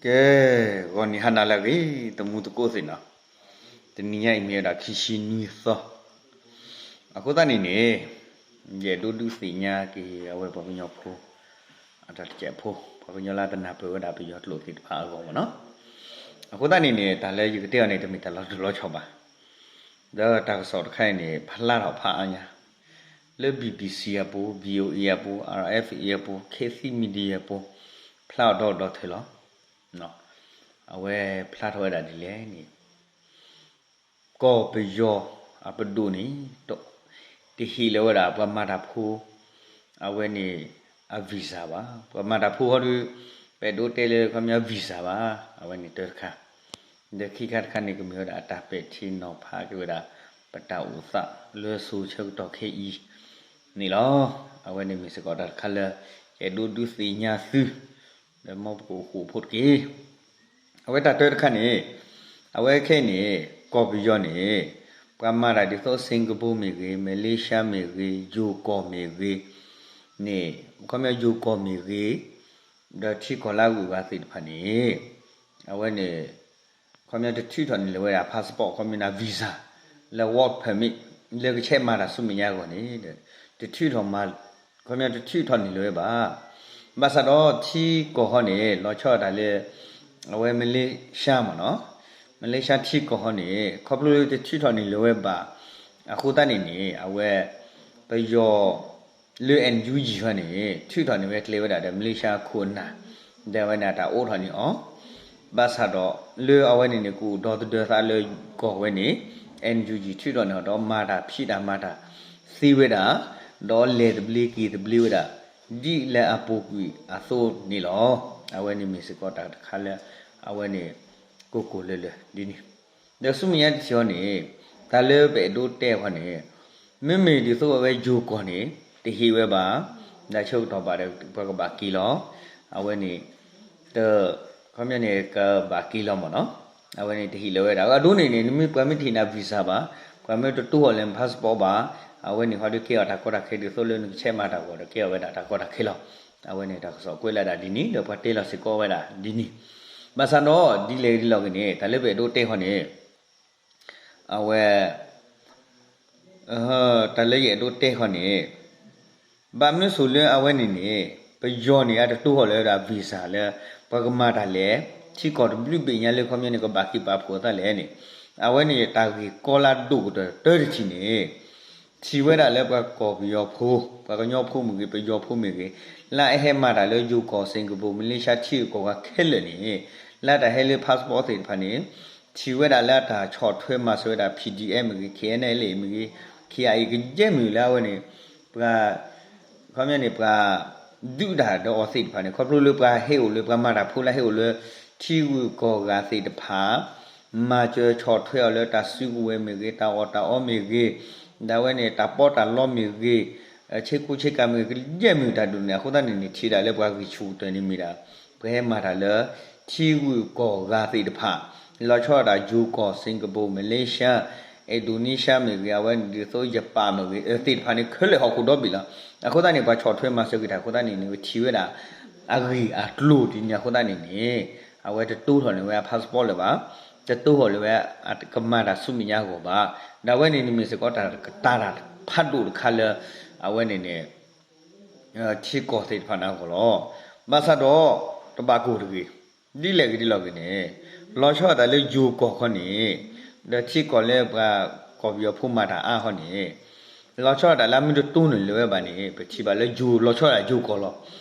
ကဲ, ဂီၤနံၤဟါနၤလၢအဂ့ၤ သမူသကိးသ့ၣ်နီၤ, တနံၤညါအံၤမ့ၢ်ဝဲဒၣ်ခံဆံနွံသီ, အဃိသတးန့ၣ်န့ၣ် ယအဲၣ်ဒိးဒုးသ့ၣ်ညါက့ၤ အဝဲပှၤကညီဖိ အတၢ်တကဲးဖိ ပှၤကညီလၢတနၢ်ပၢၢ်ဝဲဒၣ်ပယီၤကျိာ်သ့ၣ်တဖၣ်အဂီၢ်မ့ၢ်နီၤ, အဃိသတးန့ၣ်န့ၣ် တၢ်လၢယကတဲအီၤန့ၣ် တမ့ၢ်တၢ်လီၤတိၢ်လီၤဆီဘၣ် ဒီးတၢ်ကစီၣ်တခါအံၤန့ၣ် ဖျါထီၣ်ဖးအါညါ လၢ BBC အပူၤ, VOA အပူၤ, RFA အပူၤ, Khit Thit Media အပူၤ, ဖျါအီၤဒီဒီထၢၣ်လီၤ. အဝဲဖျါထီၣ်ဝဲဒၣ်ဒ်လဲၣ်န့ၣ် ကီၢ်ပယီၤအပဒိၣ်န့ၣ် တဟ့ၣ်လီၤဝဲဒၣ်ပှၤမၤတၢ်ဖိ အဝဲန့ၣ် အ visa ဘၣ်. ပှၤမၤတၢ်ဖိဟီဒီး ပအဲၣ်ဒိးတဲလၢခီပညီ visa ဘၣ်. အဝဲန့ၣ်တၢ်တခါ ဒီးခံခါတခါန့ၣ် ကမ့ၢ်ဝဲဒၣ်အတၢ်ပဲာ်ထံနီၤဖးက့ၤဝဲဒၣ် ပတၢ်အိၣ်သးလၢစိၤဆၢကတီၢ်ခဲအံၤန့ၣ်လီၤ. အဝဲန့ၣ်မ့ၢ်စ့ၢ်ကီးတၢ်တခါလၢ ယအဲၣ်ဒိးဒုးသ့ၣ်ညါသု ဒီးမ်ပကအိၣ်ဃိာ်ဖိတက့ၢ်. အဝဲတၢ်တၢတခါန့ၣ် အဝဲခဲအံၤန့ၣ် ကီၢ်ပယီၤန့ၣ် ပှၤမၤတၢ်ဒ်သိး Singapore မ့ၢ်ဂ့ၤ, Malaysia မ့ၢ်ဂ့ၤ, ယိၤကီၢ်မ့ၢ်ဂ့ၤ န့ၣ် ခီပညီယိၤကီၢ်မ့ၢ်ဂ့ၤ ဒီးထံကီၢ်လၢအဂုၤအဂၤသ့ၣ်တဖၣ်န့ၣ် အဝဲန့ၣ် ခီပညီတထုးထီၣ်န့ၢ်လၢၤဝဲဒၣ် passport ခီပညီန့ၣ် visa လၢ work permit လၢကဆဲးမၤတၢ်ဆူမဲာ်ညါအဂီၢ်န့ၣ် တထုးထီၣ်မၤ ခီပညီတထုးထီၣ်န့ၢ်လၢၤဝဲဘၣ်. ဘၣ်ဆၣ်ဒီးထံကီၢ်ဟီန့ၣ် လီၤဆီဒၣ်တၢ်လၢ အဝဲ Malaysia မ့ၢ်နီၤ, Malaysia ထံကီၢ်ဟီန့ၣ် ခီဖျိလၢတထုးထီၣ်န့ၢ်လၢၤဝဲဘၣ် အဃိသတးန့ၣ်န့ၣ် အဝဲ ပယီၤ လၢ NUG ဟီန့ၣ် ထုးထီၣ်န့ၢ်ဝဲကျဲဝဲဒၣ်ဒီး Malaysia ခိၣ်နၢ် ဒီးအဝဲန့ၣ်တၢ်အိးထီၣ်န့ၢ်အီၤ, ဘၣ်ဆၣ်ဒီးလၢအဝဲန့ၣ်န့ၣ် ကအိၣ်ဒီသဒၢသးလၢကီၢ်ဝဲန့ၣ် NUG ထုးထီၣ်န့ၢ်အီၤဒီးမၤတၢ်ဖံးတၢ်မၤတၢ်သ့ဝဲဒၣ်, ဒီးလဲၤသဘျ့က့ၤသဘျ့ဝဲဒၣ် ဒ်လၢအပူၤကွံာ်အသိးန့ၣ်လီၤ. အဝဲန့ၣ်မ့ၢ်စ့ၢ်ကီးတၢ်တခါလၢ အဝဲန့ၣ် ကိၢ်ကိၢ်လၢၤလၢၤဒ်န့ၣ် ဒီးဆူမဲာ်ညါတထံၣ်အီၤန့ၣ် တၢ်လၢပအဲၣ်ဒိးတဲအီၤန့ၣ် မ့မ့ၢ်ဒ်သိးအဝဲယိၤကီၢ်န့ၣ် တဟ့ၣ်ဝဲဘၣ်, ဒီးဆၢကတီၢ်ဘၣ်ဒီးပှၤကဘၣ်က့ၤလီၤ, အဝဲန့ၣ် တ ခီပညီန့ၣ် ကဘၣ်က့ၤလီၤမ့ၢ်နီၤ, အဝဲန့ၣ်တဟ့ၣ်လီၤဝဲဒၣ် အဒိန့ၣ်န့ၣ် နမ့ၢ်ပှၤမ့ၢ်တဟ့ၣ်နၤ visa ဘၣ်, ပှၤမ့ၢ်တတိၢ်အီၤလၢ passport ဘၣ်, အဝဲန့ၣ်ဟီဒုးကဲအီၤတၢ်ကီတၢ်ခဲဒ်သိးလၢနကဆဲးမၤတၢ်အဂီၢ်ဒီးကဲအီၤဝဲဒၣ်တၢ်ကီတၢ်ခဲလီၤ. အဝဲန့ၣ်တၢ်ကစီၣ်ကွဲးလၢဒၣ်ဒ်န့ၣ် ဒီးပှၤတဲလီၤစ့ၢ်ကီးဝဲဒၣ်ဒ်န့ၣ်, ဘၣ်ဆၣ်ဒီးဒ်လဲၣ်ဒ်လဲၣ်ဂ့ၤန့ၣ် တၢ်လၢပအဲၣ်ဒိးတဲဃီန့ၣ် အဝဲ တၢ်လၢယအဲၣ်ဒိးတဲဃီန့ၣ် ဘၣ်မနုၤစိၤလၢအဝဲန့ၣ်န့ၣ် ပယီၤန့ၣ် အတတိၢ်အီၤလၢဒၣ် visa လၢ ပှၤကမၤတၢ်လဲၣ် ထံကီၢ်တဘျုးဘ့ၣ်ညါလၢခီပညီန့ၣ် ကဘၣ်က့ၤပာ်ဖှိၣ်အသးလဲၣ်န့ၣ်, အဝဲန့ၣ်တၢ်ဂ့ၢ်ကီလၢအဒိၣ်ကတၢၢ်တထံၣ်န့ၣ် ထံၣ်ဝဲဒၣ်လၢပှၤကီၢ်ပယီၤဖိ ပှၤကညီဖိမ့ၢ်ဂ့ၤ ပယီၤဖိမ့ၢ်ဂ့ၤ လၢအဟဲမၤတၢ်လၢယိၤကီၢ် Singapore Malaysia ထံဂုၤကီၢ်ဂၤခဲလၢာ်န့ၣ် လၢတၢ်ဟဲလၢ passport သ့ၣ်တဖၣ်န့ၣ် ထံၣ်ဝဲဒၣ်လၢအတၢ်ဆီၣ်ထွဲမၤစၢၤဝဲဒၣ် P D F မ့ၢ်ဂ့ၤ K N L A မ့ၢ်ဂ့ၤ ခ့အံၤကယဲၢ်မ့ၢ်လၢအဝဲန့ၣ် ပှၤ ခီပညီန့ၣ် ပှၤဒုးတၢ်ဒီးအီၤသ့ၣ်တဖၣ်န့ၣ် ခီဖျိလၢပှၤဟဲအိၣ်လၢ ပှၤမၤတၢ်ဖိလၢဟဲအိၣ်လၢ ထံဂုၤကီၢ်ဂၤသ့ၣ်တဖၣ် မၤစၢၤဆီၣ်ထွဲအီၤလၢတၢ်စုကဝဲၤမ့ၢ်ဂ့ၤ တၢ်အီၣ်တၢ်အီမ့ၢ်ဂ့ၤ ဒ်ဝဲန့ၣ် တၢ်ပီးတၢ်လီမ့ၢ်ဂ့ၤ ဆ့ကူဆ့ကၤမ့ၢ်ဂ့ၤ ကယဲၢ်မ့ၢ်တၢ်ဒိၣ်န့ၣ် အဃိသတးန့ၣ်န့ၣ် ထံၣ်ဒၣ်လၢပှၤဂံၢ်ဆူၣ်ကတၢၢ်န့ၣ်မ့ၢ်ဒၣ် ပှၤဟဲမၤတၢ်လၢ ထံဂုၤကီၢ်ဂၤသ့ၣ်တဖၣ် လီၤဆီဒၣ်တၢ် ယိၤကီၢ် Singapore Malaysia Indonesia မ့ၢ်ဂ့ၤ အဝဲဒ်သိး ယပၣ်မ့ၢ်ဂ့ၤ သ့ၣ်တဖၣ်န့ၣ် ခဲလၢာ်ဟီၣ်ခိၣ်ဒီဘ့ၣ်လီၤ. အဃိသတးန့ၣ် ပှၤဆီၣ်ထွဲမၤစၢၤက့ၤတၢ်အဃိသတးန့ၣ်န့ၣ် ထံၣ်ဝဲဒၣ် အဂ့ၢ်အကျိၤဒ်န့ၣ်အဃိသတးန့ၣ်န့ၣ် အဝဲတတိၢ်ထီၣ်န့ၢ်ဝဲအ passport လၢၤဘၣ်, တတိၢ်ထီၣ်လၢၤဝဲ ကမၤတၢ်ဆူမဲာ်ညါအဂီၢ်ဘၣ်. ဒ်ဝဲန့ၣ်န့ၣ်မ့ၢ်စ့ၢ်ကီးတၢ်ကတၢၢ်တၢ်ဖးဒိၣ်တခါလၢ အဝဲန့ၣ်န့ၣ် ထံကီၢ်သ့ၣ်တဖၣ်န့ၣ်အဂီၢ်လီၤ. ဘၣ်ဆၣ်ဒီး တဘၣ်ကိၢ်တဂ့ၤ, ဒ်လဲၣ်ဂ့ၤဒ်လဲၣ်ဂ့ၤန့ၣ် လီၤဆီဒၣ်တၢ်လၢယိၤကီၢ်ခီန့ၣ် ဒီးထံကီၢ်လၢပှၤကီၢ်ပယီၤဖိမၤတၢ်အါခီန့ၣ် လီၤဆီဒၣ်တၢ်လၢအမ့ၢ်တတိၢ်န့ၢ်လၢၤဝဲဘၣ်န့ၣ် ပထံၣ်ဘၣ်လၢယိၤ လီၤဆီဒၣ်ယိၤကီၢ်လီၤ.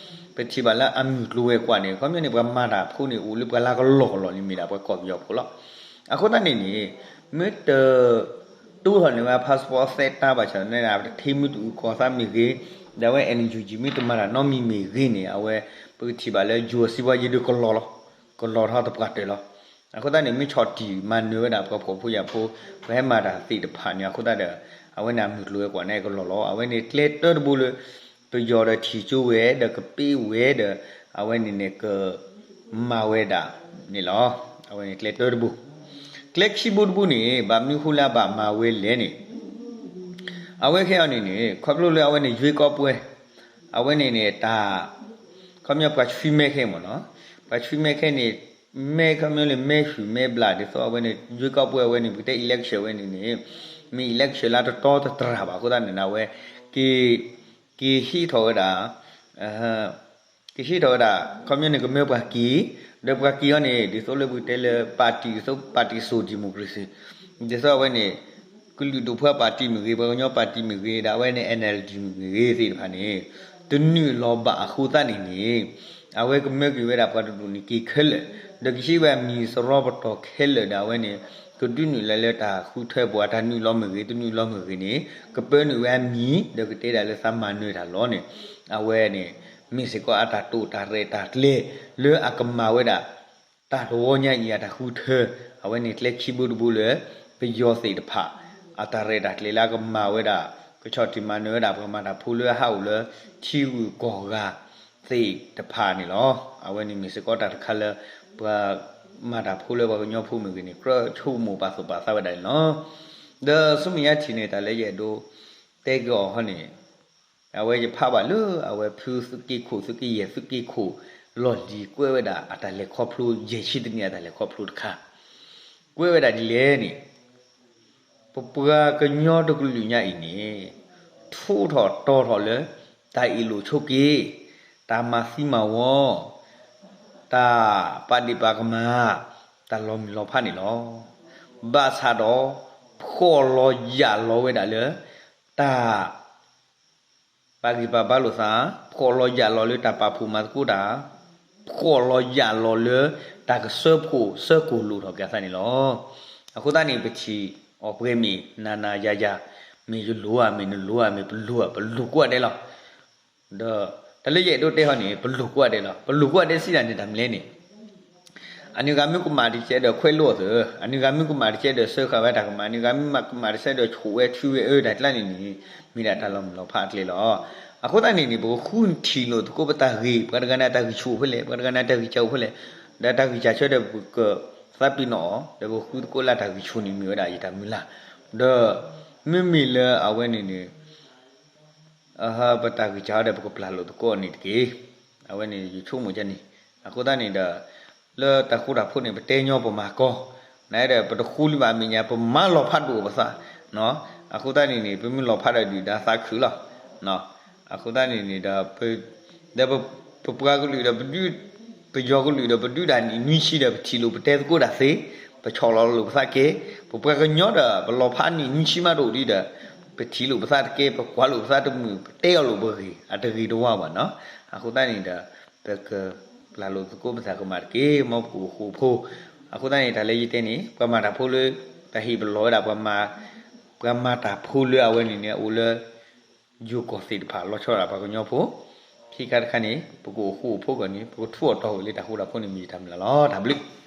ပထံၣ်ဘၣ်လၢအမုၢ်ကျိၤဝဲၤကွာ်န့ၣ် ခီပညီန့ၣ် ပှၤမၤတၢ်ဖိန့ၣ် အိၣ်လၢပှၤလၢကလီၢ်ကလီၢ်န့ၣ်မ့ၢ်ဒၣ်ပှၤကီၢ်ပယီၤဖိလီၤ. အဃိသတးန့ၣ်န့ၣ် မ့ၢ်တ တိၢ်ထီၣ်န့ၢ်ဝဲ passport သဲတၢ်ဘၣ်ဆၣ်န့ၣ် တထံမ့ၢ်တအုၣ်ကီၢ်သးမ့ၢ်ဂ့ၤ, ဒ်ဝဲ NUG မ့ၢ်တမၤတၢ်နီတမံၤမ့ၢ်ဂ့ၤန့ၣ် အဝဲ ပကထံၣ်ဘၣ်လၢယိၤစံးဘီယ့ဒုးကလီၤလီၤ, ကလီၤထီၣ်သပှၢ်တၢၢ်လီၤ. အဃိသတးန့ၣ် မ့ၢ်ဆီၣ်တံၢ်မၤနၢၤဝဲဒၣ်ပှၤဖှီၣ်ဖိယာ်ဖိ ပှၤဟဲမၤတၢ်သ့ၣ်တဖၣ်န့ၣ် အဃိသတးဒီး အဝဲန့ၣ်အမုၢ်ကျိၤဝဲၤကွာ်န့ၣ်ကလီၤလီၤ. အဝဲန့ၣ်ကျဲတၢတဘိလၢ ပယီၤဒီးထံၣ်ကၠိဝဲဒီးကပ့ၢ်ဝဲဒီး အဝဲန့ၣ်န့ၣ်က မၤဝဲဒၣ်န့ၣ်လီၤ. အဝဲန့ၣ်ကျဲတၢတဘိ, ကျဲခံဘိတဘိန့ၣ် ဘၣ်မနုၤဃိလၢအဘၣ်မၤဝဲလဲၣ်န့ၣ် အဝဲခဲအံၤန့ၣ်န့ၣ် ခီဖျိလၢအဝဲန့ၣ် ရွေးကောက်ပွဲ အဝဲန့ၣ်န့ၣ်တၢ် ခီပညီပှၤဆွံမဲခဲမ့ၢ်နီၤ, ပှၤဆွံမဲခဲန့ၣ် မဲခီပညီန့ၣ် မဲဆူၣ်မဲဘျး ဒ်သိးအဝဲန့ၣ် ရွေးကောက်ပွဲ အဝဲန့ၣ် ပကတဲ election ဝဲန့ၣ်န့ၣ် မ့ၢ် election လၢတတီတတြၢ်ဘၣ်အဃိသတးန့ၣ် အဝဲ က့ၤ က့ၤဟ့ၣ်ထီၣ်ဝဲဒၣ် ကဟ့ၣ်ထီၣ်ဝဲဒၣ် ခီပညီန့ၣ် ကမၢပှၤက့ၤ ဒီးပှၤက့ၤအီၤန့ၣ် ဒ်သိးလၢပကတဲလၢ party ဒ်သိး party စိၤ democracy ဒ်သိးအဝဲန့ၣ် ကလုာ်ဒူၣ်ဖါ party မ့ၢ်ဂ့ၤ ပှၤကညီ party မ့ၢ်ဂ့ၤ ဒီးအဝဲန့ၣ် NLD မ့ၢ်ဂ့ၤသ့ၣ်တဖၣ်န့ၣ် တနုာ်လီၤဘၣ်အဃိသတးန့ၣ်န့ၣ် အဝဲကမၢက့ၤဝဲဒၣ်ပှၤတဒူၣ်န့ၣ် က့ၤခဲလၢာ် ဒီးကဟ့ၣ်ဝဲအမံၤစရီပတီၢ်ခဲလၢာ်ဒီးအဝဲန့ၣ် ကဒုးနုာ်လီၤလၢတၢ်ဃုထၢပှၤ တၢ်နုာ်လီၤမ့ၢ်ဂ့ၤ တနုာ်လီၤမ့ၢ်ဂ့ၤန့ၣ် ကပၢနုာ်ဝဲအမံၤ ဒီးကတဲဒၣ်လၢသးမၤနၢၤတၢ်လီၤန့ၣ် အဝဲန့ၣ် မ့ၢ်စ့ၢ်ကီးအတၢ်တိာ်တၢ်ရဲၣ်တၢ်ကျဲၤ လၢအကမၤဝဲဒၣ် တၢ်တဝီညါအံၤအတၢ်ဃုထၢ အဝဲန့ၣ်ကျဲခံဘိတဘိလၢ ပယီၤသ့ၣ်တဖၣ် အတၢ်ရဲၣ်တၢ်ကျဲၤလၢအကမၤဝဲဒၣ် ကဆီၣ်တံၢ်မၤနၢၤဝဲဒၣ် ပှၤမၤတၢ်ဖိလၢအဟးအိၣ်လၢ ထံဂုၤကီၢ်ဂၤသ့ၣ်တဖၣ်န့ၣ်လီၤ. အဝဲန့ၣ်မ့ၢ်စ့ၢ်ကီးတၢ်တခါလၢ ပှၤမၤတၢ်ဖိလၢပှၤကညီဖိမ့ၢ်ဂ့ၤန့ၣ် ကြၢးဆိကမိၣ်ပာ်သူၣ်ပာ်သးဝဲဒၣ်န့ၣ်လီၤ. ဒီးဆူမဲာ်ညါထံၣ်န့ၣ် တၢ်လၢယအဲၣ်ဒိးတဲက့ၤအီၤဟီန့ၣ် အဝဲယဖးဘၣ်လၢအဝဲဖုသုးက့ခိၣ် သုးက့ယဲၢ် သုးက့ခိၣ် လီၢ်လံၤကွဲးဝဲဒၣ်အတၢ်လဲၤခီဖျိ ယဲၢ်ဆံတနံၣ်အတၢ်လဲၤခီဖျိတခါ ကွဲးဝဲဒၣ်ဒ်လဲၣ်န့ၣ် ပပှၤကညီတကလုာ်ညါအံၤန့ၣ် ထူးထီၣ်တီၤထီၣ်လၢ တၢ်အ့ၣ်လိာ်ဆိးက့ တၢ်မၤသံမၤဝီ တၢ်ပာ်ဒ့ၣ်ပာ်ကမၣ် တၢ်လီၤမုၢ်လီၤဖးန့ၣ်လီၤ. ဘၣ်ဆၣ်ဒီး ဖှီၣ်လီၤယာ်လီၤဝဲဒၣ်လၢ တၢ် ပာ်ဂံၢ်ပာ်ဘါလိာ်သး, ဖှီၣ်လီၤယာ်လီၤလၢတၢ်ပာ်ဖှိၣ်မၤသကိးတၢ်, ဖှီၣ်လီၤယာ်လီၤလၢတၢ်ကစၢဖှိၣ်စၢကိၢ်လိာ်ထီၣ်က့ၤအသးန့ၣ်လီၤ. အဃိသတးန့ၣ် ပထံၣ်အီၤပှဲၤမ့ၢ်နၤနၤယၤယၤ, မ့ၢ်ယလိၤဧါ, မ့ၢ်နလိၤဧါ, မ့ၢ်ပလိၤဧါ, ပလိၤကိးဂၤဒဲးလီၤ. ဒီးတၢ်လၢယအဲၣ်ဒိးတဲဟီန့ၣ် ပလိၤကိးဂၤဒဲးလီၤ. ပလိၤကိးဂၤဒဲးစံးတၢ်န့ၣ် တၢ်မနုၤလဲၣ်န့ၣ် အန့ၣ်ဂၤမ့ၢ်ကမၣ်တကဲဒီးခွဲးလိာ်အီၤသ့, အန့ၣ်ဂၤမ့ၢ်ကမၣ်တကဲဒီးစၢဃာ်ဝဲတၢ်ကမၣ်, အန့ၣ်ဂၤမ့ၢ်ကမၣ်တကဲဒီးဆိၣ်ဝဲထုဝဲအၢ တၢ်ကျါန့ၣ်န့ၣ် မ့ၢ်ဒၣ်တၢ်လီၤမုၢ်လီၤဖးအကျဲလီၤ. အဃိသတးန့ၣ်န့ၣ် ပကဃုထံၣ်လိာ်သကိးပတၢ်ဂ့ၢ်, ပှၤတဂၤန့ၣ်တၢ်ဂံၢ်ဆူၣ်အိၣ်ဖဲလဲၣ်, ပှၤတဂၤန့ၣ်တၢ်ဂံၢ်စၢ်အိၣ်ဖဲလဲၣ်, ဒီးတၢ်ဂံၢ်စၢ်ဆၢဒီးပကသးပ့ၤနီၣ်အီၤ, ဒီးပဃုသကိးလၢတၢ်ဂံၢ်ဆူၣ်န့ၣ်မ့ၢ်ဝဲဒၣ်ယတၢ်မုၢ်လၢ်, ဒီးမ့မ့ၢ်လၢအဝဲန့ၣ်န့ၣ် ပတၢ်ဂံၢ်စၢ်ဒီးပကပျၢ်လိာ်သကိးန့ၣ်တက့ၢ်. အဝဲန့ၣ်ယဆိကမိၣ်ကန့ၣ်, အဃိသတးန့ၣ်ဒီး လၢတၢ်ဃူတၢ်ဖိးန့ၣ် ပတဲညီပမၤကီ, နဒီးပတဃူလံဘၣ်အမဲာ်ညါ ပမၤလီၤဖးဒိၣ်ပသး, အဃိသတးန့ၣ်န့ၣ် ပမ့ၢ်လီၤဖးဒီးဒုၣ်ဒါသးခုလီၤ. အဃိသတးန့ၣ်န့ၣ်ဒီး ဒီးပပှၤကလုာ်ဒီး ပယီၤကလုာ်ဒီး ပဒုးတၢ်နံၣ်နွံဆံဒီး ပထံၣ်လိာ်ပတဲသကိးတၢ်သ့, ပဆီၣ်လီၤလိာ်ပသးကဲ, ပပှၤကညီဒီး ပလီၤဖးနံၣ်နွံဆံမးတအိၣ်ဒံးဒီး ပထံၣ်လိာ်ပသးတကဲ, ပကွၢ်လိာ်ပသးတမုာ်, ပတဲအီၤလိာ်ပဂ့ၢ် အတဂ့ၤတဝါဘၣ်နီၤ. အဃိသတးန့ၣ်ဒီး ပကပျၢ်လိာ်သကိးပသးကမၣ်တက့ၢ်, မ်ပကအိၣ်ဃူအိၣ်ဖိး. အဃိသတးန့ၣ် တၢ်လၢယတဲန့ၣ် ပှၤမၤတၢ်ဖိလၢ တၢ်ဟ့ၣ်ပလီၢ်ဝဲဒၣ် ပှၤမၤတၢ်ဖိလၢအဝဲန့ၣ်န့ၣ် အအိၣ်လၢ ယိၤကီၢ်သ့ၣ်တဖၣ် လီၤဆီဒၣ်ပှၤကညီဖိ, ခံခါတခါန့ၣ် ပကအိၣ်ဃူအိၣ်ဖိးကီးန့ၣ် ပကထူးအီၣ်တီၢ်ဝဲလၢတၢ်ဃူတၢ်ဖိးန့ၣ် မ့ၢ်ယတၢ်မုၢ်လၢ်လီၤ. တၢ်ဘျုး